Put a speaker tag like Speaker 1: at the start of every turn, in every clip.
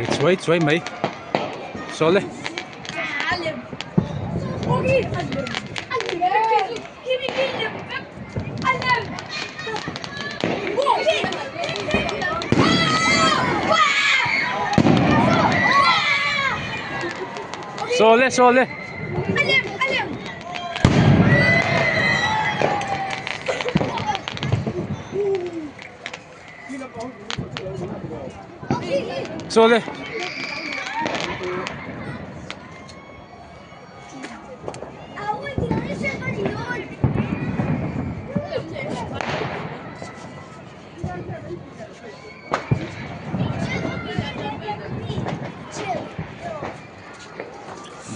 Speaker 1: Ri chuai chuai mai saw le. Saw le saw le. Saw le.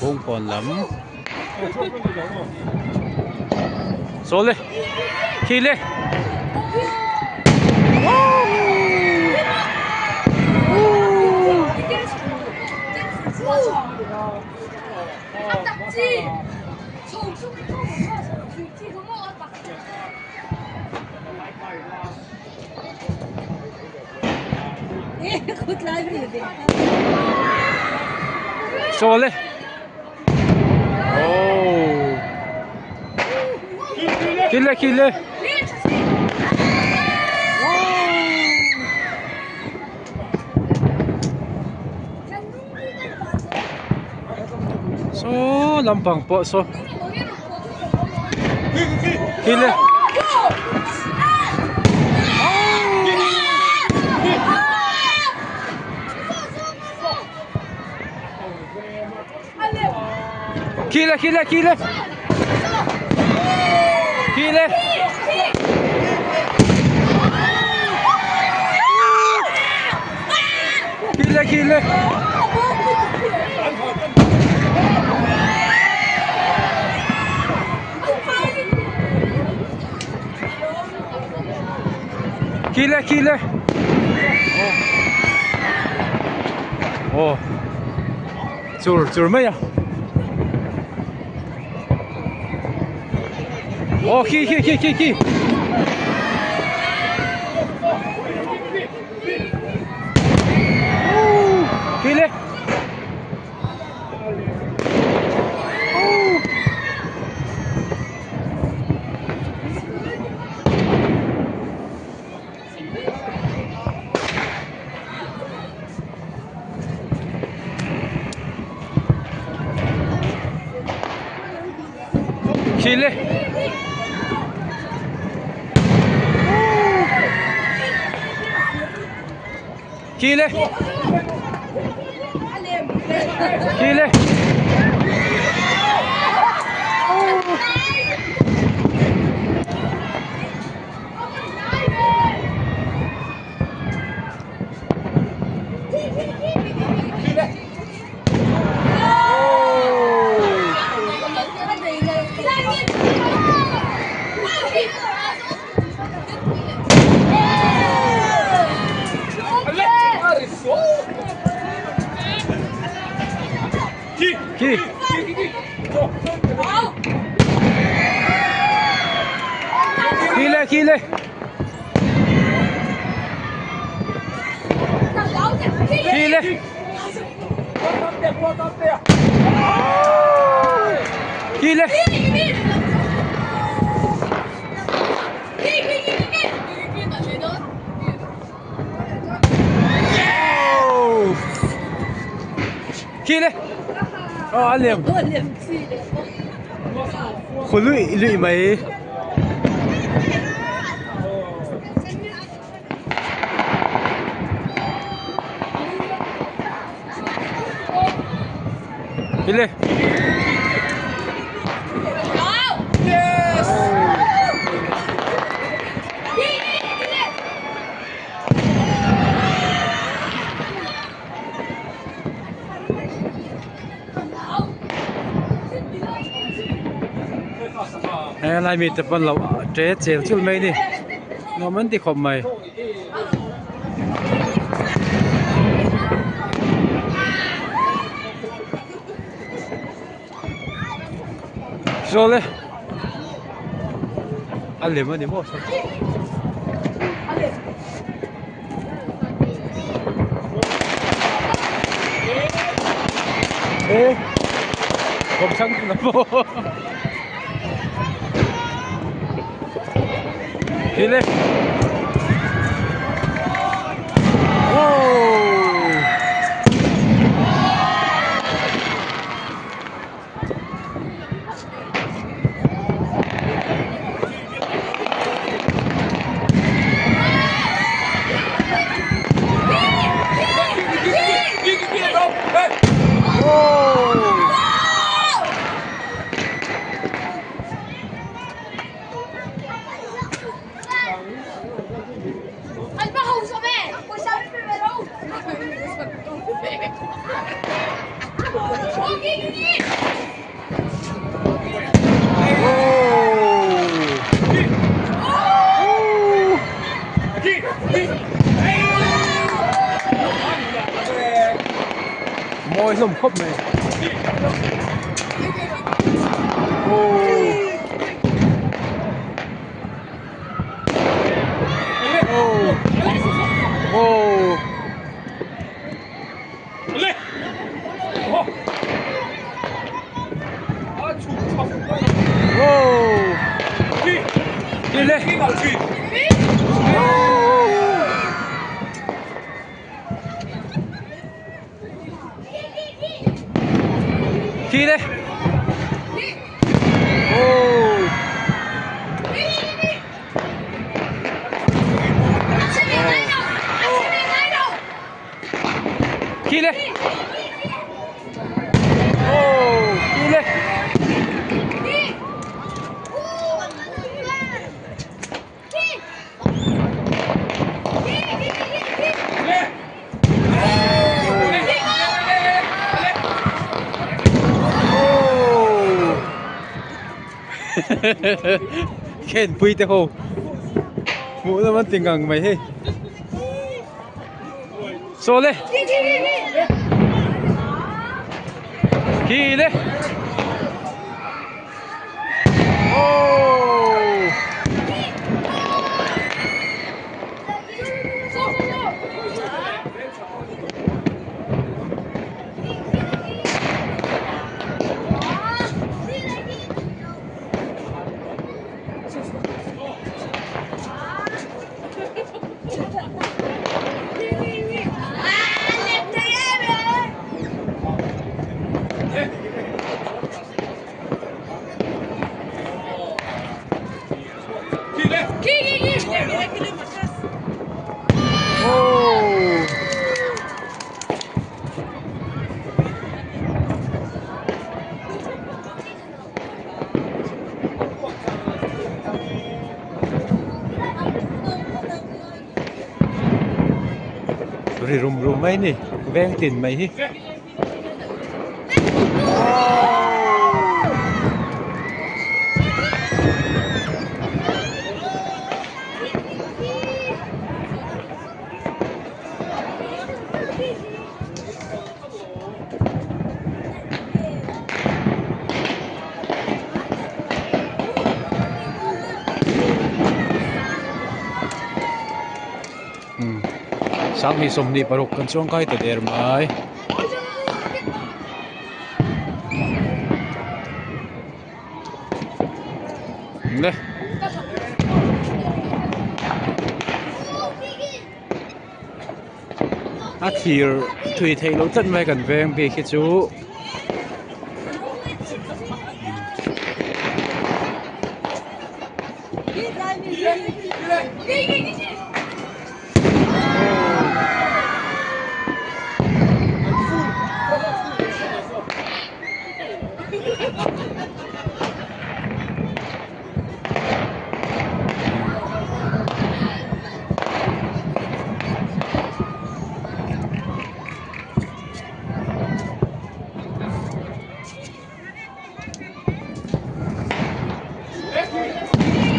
Speaker 1: Bawngkawn lam saw le khi le Saw le oh khi le khi le saw lampang pawh saw khi le khi le khi le khi le khi le khi le khi le khi le khi le aw chur chur mai a aw khi khi khi khi khi khi le Khi le. Khi le. Khi le. Khi. Khi le khi le. Khi le. Khi le. Khi le. Aw a liam. Khu luih luih mai. Khi le. Helai mite pawn lo ṭe chel chul mai a ni nuam an ti khawp mai. Saw le a lem a ni maw saw. E kawm chhang chu la maw khi le wow. Mawi hlawm khawp mai. Khi le. Khi le. Khi le. Khenpui te ho hmuh lam an ti ngang mai hei saw le khi le. Ri rum rum mai a ni veng tin mai hi. Sanghnih 26 kan chuang kai ta der mai. Le. A thlir thui theih loh tlat mai kan veng bik hi chu.